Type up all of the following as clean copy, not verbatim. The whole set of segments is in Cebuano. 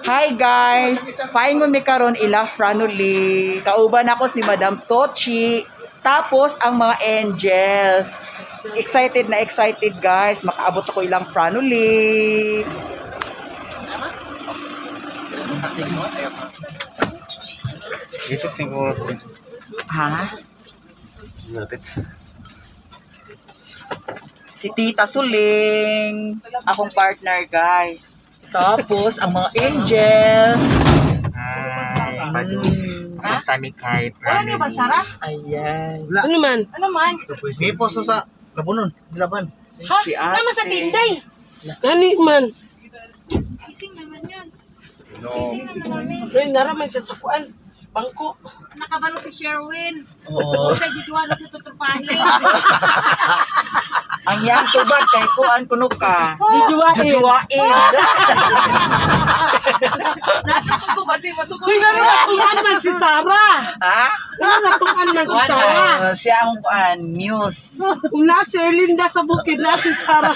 Hi guys! Paingon mi karon ila Franuli. Kauban ako si Madam Tochi. Tapos ang mga angels. Excited na excited, guys. Makaabot ako ilang Franuli. Dito siguro si Ha? Lapit. Si Tita Suling. Akong partner, guys. Tapos ang mga angels. Hi, Padu. Punta mi kay Wala niyo ba, Sarah? Ayan. Ano man? Ano man? May posto sa Labunon, Dilaban. Ha? Si ate. Naman sa Tinday. Gani man. Gising naman yan. No. Gising naman namin. Ay, naraman siya sa kuan. Bangko. Nakabalo si Sherwin. Oo. Sa Jujuan sa tutrupahin. Ang yang tubag kay kuan kuno ka. Jujuwain. Jujuwain. Natuto ko kasi masuko Uy, si naro natuan man si Sarah. Ha? Naro natuan man si Kuan Sarah. ah, siya ang kuan, muse. Kung na si Erlinda sa bukid na si Sarah.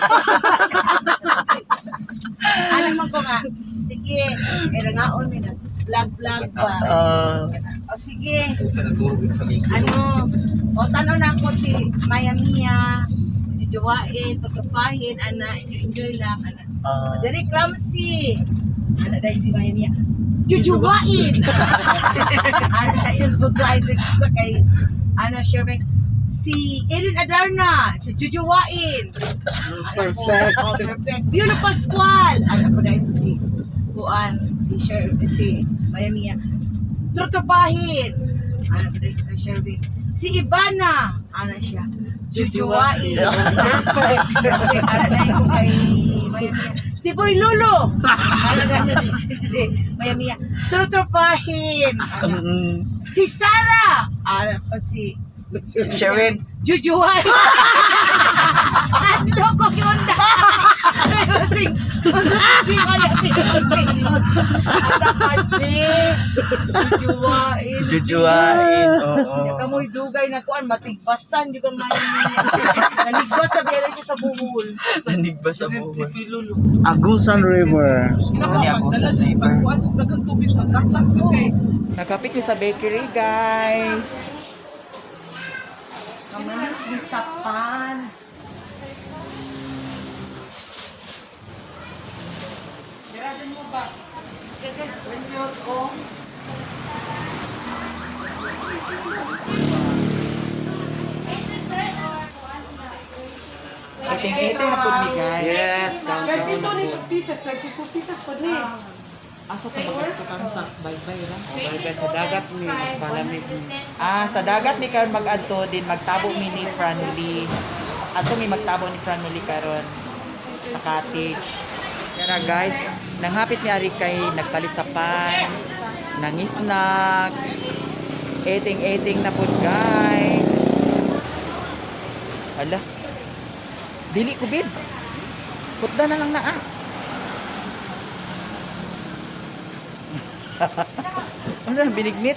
Ano man ko nga. Sige. Eh, nangaon mi na. Vlog-vlog ba? O sige. Ano? O tanong na ako si Maya Mia. Jujuwain, tutrupahin, ana, enjoy lang, ana. Derek Ramsey. Ano dahil si Maya Mia? Jujuwain! Ano na yun, bugay sa kay, ano, Sherwin. Si Ellen Adarna, si Jujuwain. Perfect. Oh, perfect. Piolo Pascual. Ano po dahil si Kuan, si Sher, si Maya Mia. Trotropahin. Ano po dahil kay Sherwin. Si Ivana. Ano siya? Jujuwain. Perfect. Perfect. Ano dahil ko kay Maya Mia. Si Boy Lolo. Ano dahil si Maya Mia. Trotropahin. Ano. Si Sarah. Ano pa si Sherwin. Jujuan. Loko yun na. Kasi jujuain. Jujuwain. Oo. Ya kamoy dugay na kuan matigbasan jud ang ngayon niya. Nanigbas sa biyara siya sa buhol. Nanig ba sa buhol? Agusan River. Agusan River. Nagkapit mi sa bakery, guys. Kamalit ni sapan. Iting-iting na po mi, guys. Yes, down 22 ni pieces, 22 pieces po ni. Asa ka ba sa bye-bye ra? Bye sa dagat mi, palamig mi. Ah, sa dagat mi karon mag-adto din magtabo mi ni Franly. Ato mi magtabo ni Franly karon sa cottage. Kaya guys, nanghapit mi ari kay nagpalit sa pan, nangisnak, eating-eating na pud, guys. Hala. Dili ko bib. Putda na lang na ah. Ano na, binignit?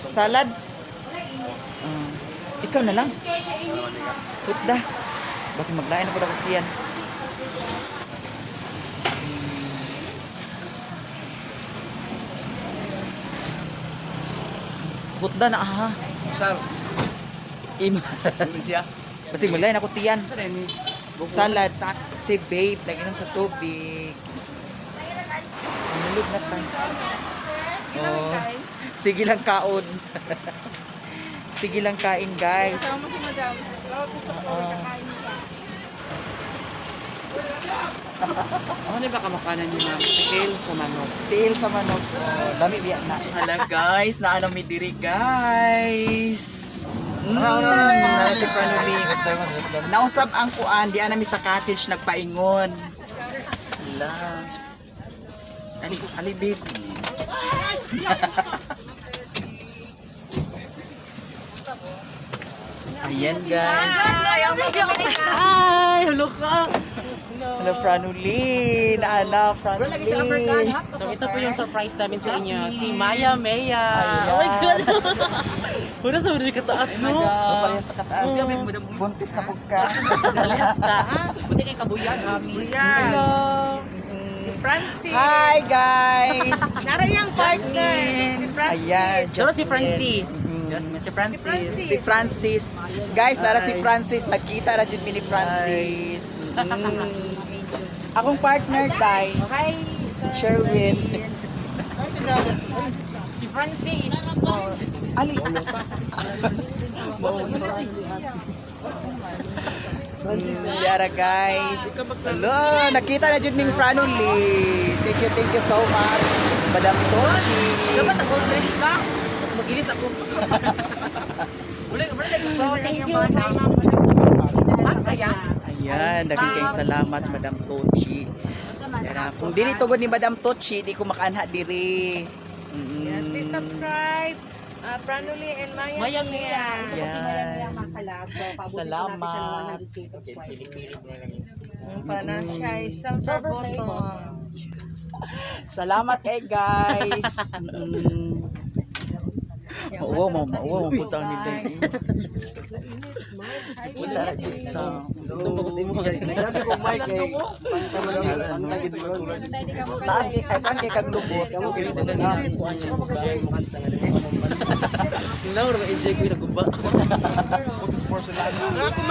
Salad? Ah, ikaw na lang. Putda. Basta maglain na po ako tiyan. Putda na aha. Sir, Ima. siya. Basta maglain ako tiyan. Salad. Si babe, naginom sa tubig. Manulog na pa. Oh. Sige lang kaon. Sige lang kain, guys. Kasama mo si Madam. Oh, gusto ko kakain ka. Ako na ba kamakanan ni Ma'am? Tiil sa manok. Tiil sa manok. Oh, dami biya na. Hala guys, naano mi diri, guys. Si Franoli. Nausab ang kuan, di ana mi sa cottage nagpaingon. Hala. Ali, ali babe. Ayan guys. Ay, hello ka. Hello Franuli. Naana Franuli. So ito po yung surprise namin sa inyo, si Maya Maya. Ayan. Oh my God. Puro sa mga kataas, no? Oh, parehas na kataas. Buntis na pug ka. Parehas na. Buyan. Hello. Si Francis. Hi guys! Nara yung partner. Si Francis. Ayan, Pero si Jasmine. Francis. Jasmine, si Francis. Francis. Si Francis. Guys, nara si Francis. Nagkita ra jud mi ni Francis. Akong partner, Tay. Hi. Sherwin. Si Francis. Ali. Yara guys. Hello, nakita na jud ming Franuli. Thank you so much. Madam Tochi. Dapat ako dress ka. Magilis ako. So, thank you. Kaya? Ayan, daghang kayong salamat Madam Tochi. Yara, kung dili tugod ni Madam Tochi, di ko makaanha diri. Please subscribe. Pranuli and Maya, Maya Mia. Mia. Yan. Salamat. Yung para siya ay silver button. Salamat kay guys. Mauwaw mo, mauwaw mo punta ni Day. Punta ra dito. Sabi ko Mike eh. Taas kay kay kan kay kag lubot. Laura, ma-enjoy ko yung nagumba.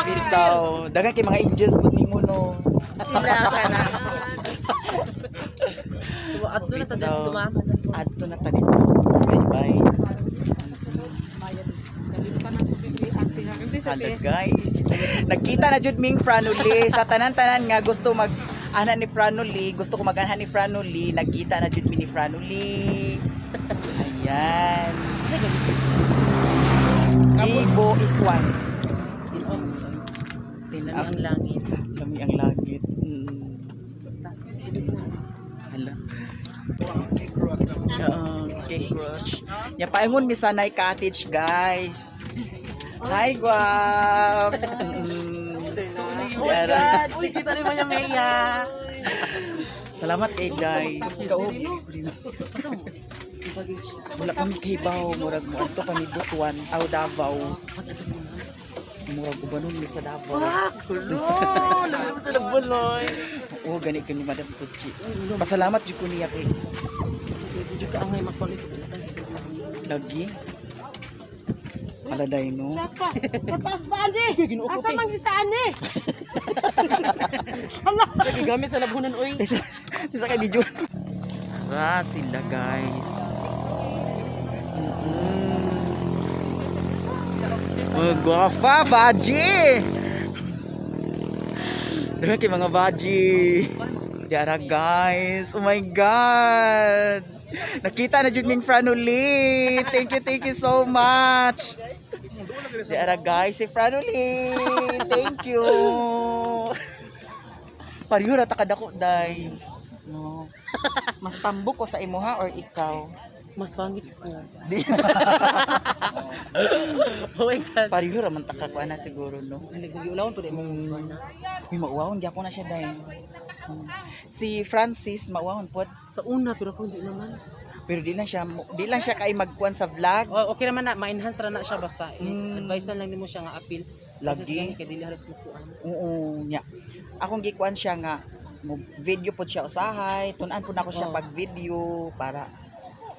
Bitaw, daghan kay mga angels gud nimo no. Sila ka na. Adto na ta dito ma. Adto na ta dito. Bye bye. Hello guys. Nagkita na jud ming Franuli sa tanan-tanan nga gusto mag ana ni Franuli, gusto ko mag-ana ni Franuli, nagkita na jud mi ni Franuli. Ayan. Ibo is one. Lami ang langit. Kami ang langit. Hala. Oo, cake crunch. Nya paingon mi sa Sanay Cottage, guys. Hi, guaps. Yara. Uy, kita ni Maya Maya. Salamat kay Day. Ikaw. Wala pa mi kahibaw, murag mo adto pa mi Butuan, aw Davao. Murag ubanon mi sa Davao. Kulo! Lami mo sa nagbuloy. Oo, gani ko ni Madam Tutsi. Pasalamat jud ko niya kay Hindi ka angay magpalit. lagi. Aladay no. Pataas ba, ane? Asa man isa, ane? Nagigamit sa labunan oy. Sa kay video. Ra sila guys. Mga gwapa, baji! Dara kay mga baji. Yara guys. Oh my God. Nakita na jud ming Franuli. Thank you so much. Yara guys, si Franuli. Thank you. Pareho ra ta kadako day. No. Mas tambok ko sa imuha or ikaw? Mas pangit ko. Di. Oh my God. Pareho ra man ta ka kuan na siguro no. Nagulawan po din mo. Uy, mauwahon gyapon na siya day. Si Francis mauwahon pod, Sa una pero ako hindi naman. pero di lang siya kay magkuan sa vlog. Oh, okay naman na ma-enhance ra na siya basta. Advice na lang nimo siya nga appeal. Lagi. Kasi gani kay dili halos mukuan. Oo, nya. Akong gikuan siya nga mo video pod siya usahay, tun-an pod nako siya Oh. pag video para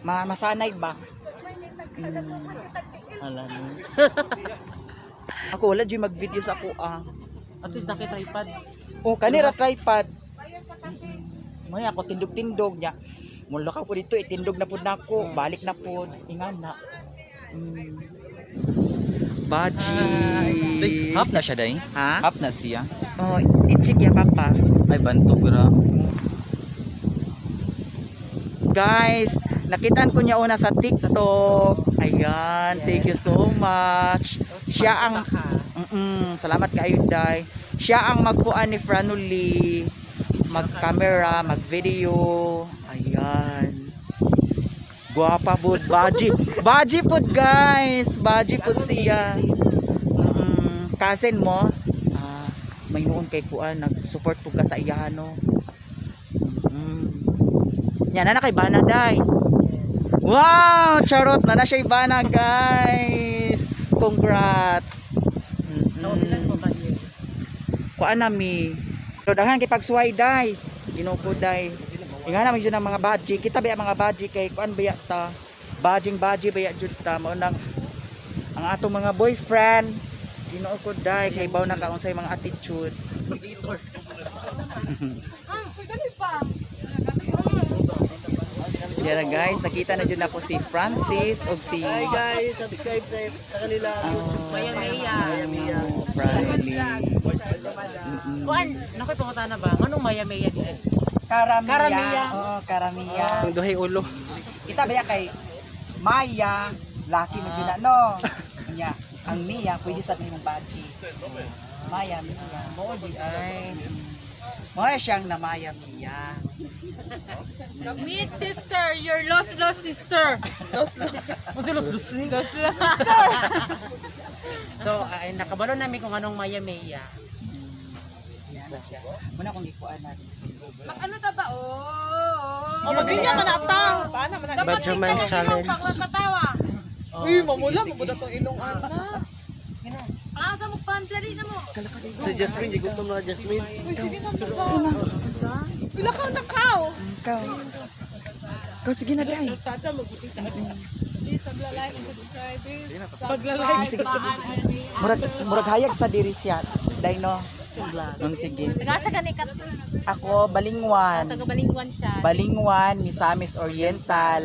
masanay ba. Ala no. Ako wala jud mag-video sa ako ah. At least naki tripod. Oh, kanira tripod. May ako tindog-tindog niya. Mula ka ko dito, itindog na pud nako, balik na pud. Ingan na. Baji. Hap na siya, Day. Ha? Hap na siya. Oh, i-check ya papa. Ay, bantog ra. Guys, nakitaan ko niya una sa TikTok. Ayan, thank you so much. Siya ang salamat kaayo day. Siya ang magkuan ni Franuli, mag-camera, mag-video. Ayan. Guwapa pud, baji. Baji pud guys, baji pud siya. Cousin mo, ah, may noon kay kuan nag-support pud ka sa iya no. Yan na na kay Bana day. Wow, charot na na siya Bana guys. Congrats. Ilan pa ba years? Kuan na mi. Pero daghan kay pagsuway day. Ginoo ko day. Ingana man jud ang mga baji. Kita ba mga baji kay kuan ba ta? Bajing baji ba jud ta mao nang ang atong mga boyfriend. Ginoo ko day kay baw na ka unsay mga attitude. Yan guys, nakita na jud nako si Francis og si Hi guys, subscribe sa kanila YouTube. Maya Maya. Maya Mia. Franly. Kuan, nakoy pangutana ba? Nganong Maya Maya di ay? Karamia. Karamia. Oo, karamia. Ang duhay ulo. Kita ba kay Maya, laki mo jud na no. Nya, ang Mia pwede sa imong baji. Maya Mia. Mao di ay. Mao na siyang na Maya Mia. Meet sister, your lost lost sister. Mao si Lus Lus ni. Lost lost sister. So, ay nakabalo nami kung anong Maya Maya. Yan na siya. Muna kong ikuan natin. Ano ta ba? Oh. Oh, magdinya man ata. Paano man Dapat Badgerman's challenge. Pagkatawa. Uy, mamula, mabuda tong ilong ana. Ah, sa mo pandari na mo. Si Jasmine, di gutom na Jasmine. Uy, sige na ba? Pila ka nakaw. Ikaw. Ikaw, sige na dai. Please like and subscribe. Pagla-like. Sige, sige, sige. Murag, murag hayag sa diri siya. Dai no. Sige. Tagasa ka ni kat Ako, Balingwan. taga Balingwan siya. Balingwan, Misamis Oriental.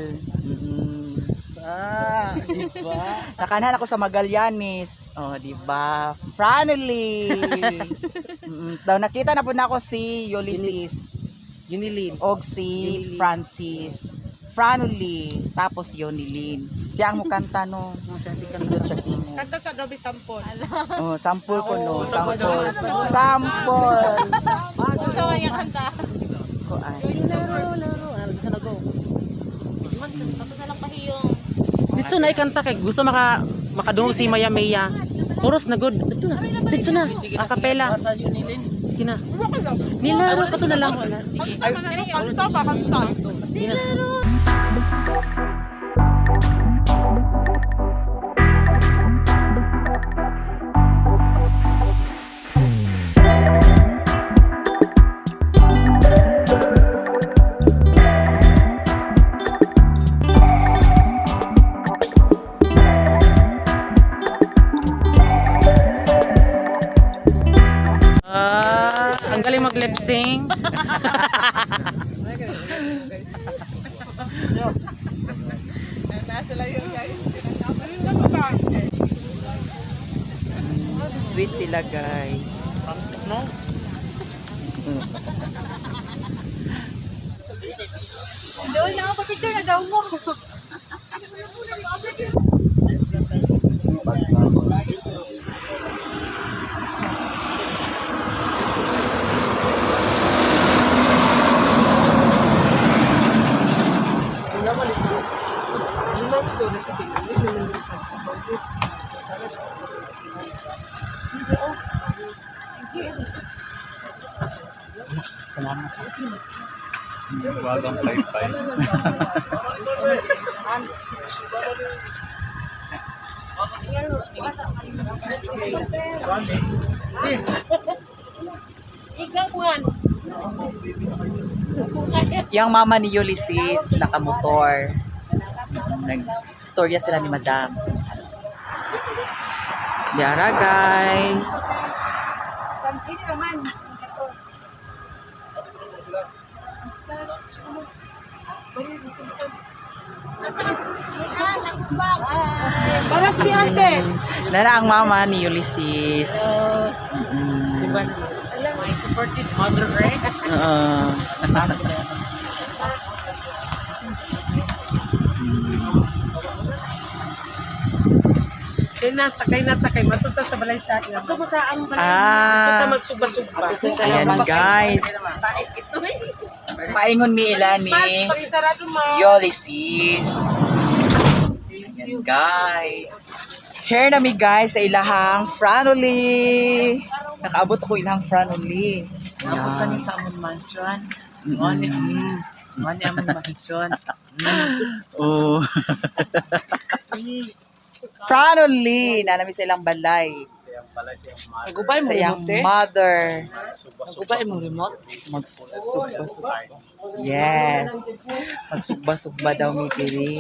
Ah, di ba? Nakanan ako sa Magallanes. Oh, di ba? Finally. Daw nakita na po na ako si Ulysses Unilin. og si Francis. Franuli, tapos Yonilin. Siya ang mukanta no. Pindot siya kimo. Kanta sa Adobe Sampol. Oh, sample ko no, sample. Sample. Unsa man yung kanta? Kuan. Laro, laro. Ah, gusto na go. Tapos na lang pahiyong. Dito na ikanta kay gusto makadungog si Maya Maya. Oros na good. Dito na. Dito na. Acapella. Kina. Nilaro ka to na lang. Kanta ba? Kanta. Kina. Ah, ang galing mag lip sync. Sweet sila, guys. No? Doon na ako picture na daw mo. Salamat. Wagang paypay. Ikaw kuan. Yang mama ni Ulysses nakamotor. Nag-storya sila ni Madam. Yara guys. Para si ate. Nara ang mama ni Ulysses. Diba? My supportive mother, right? Oo. Kay na, sakay na ta kay matuta sa balay sa akin. Ito mo sa ang balay. Matuta Ah, magsugba-sugba. ayan guys. Paingon mi ila ni Pakisarado mo. Ulysses. Ayan guys. Here na mi guys sa ilahang Franoli. Nakaabot ako ilahang Franoli. Abot kami sa amon mansion. Mo ni amon mansion. Oh. Franoli, naa mi sa ilang balay. Nagubay mo Sa iyang remote eh. mother. Nagubay mo remote. Magsugba-sugba. Yes. Magsugba-sugba daw mi diri.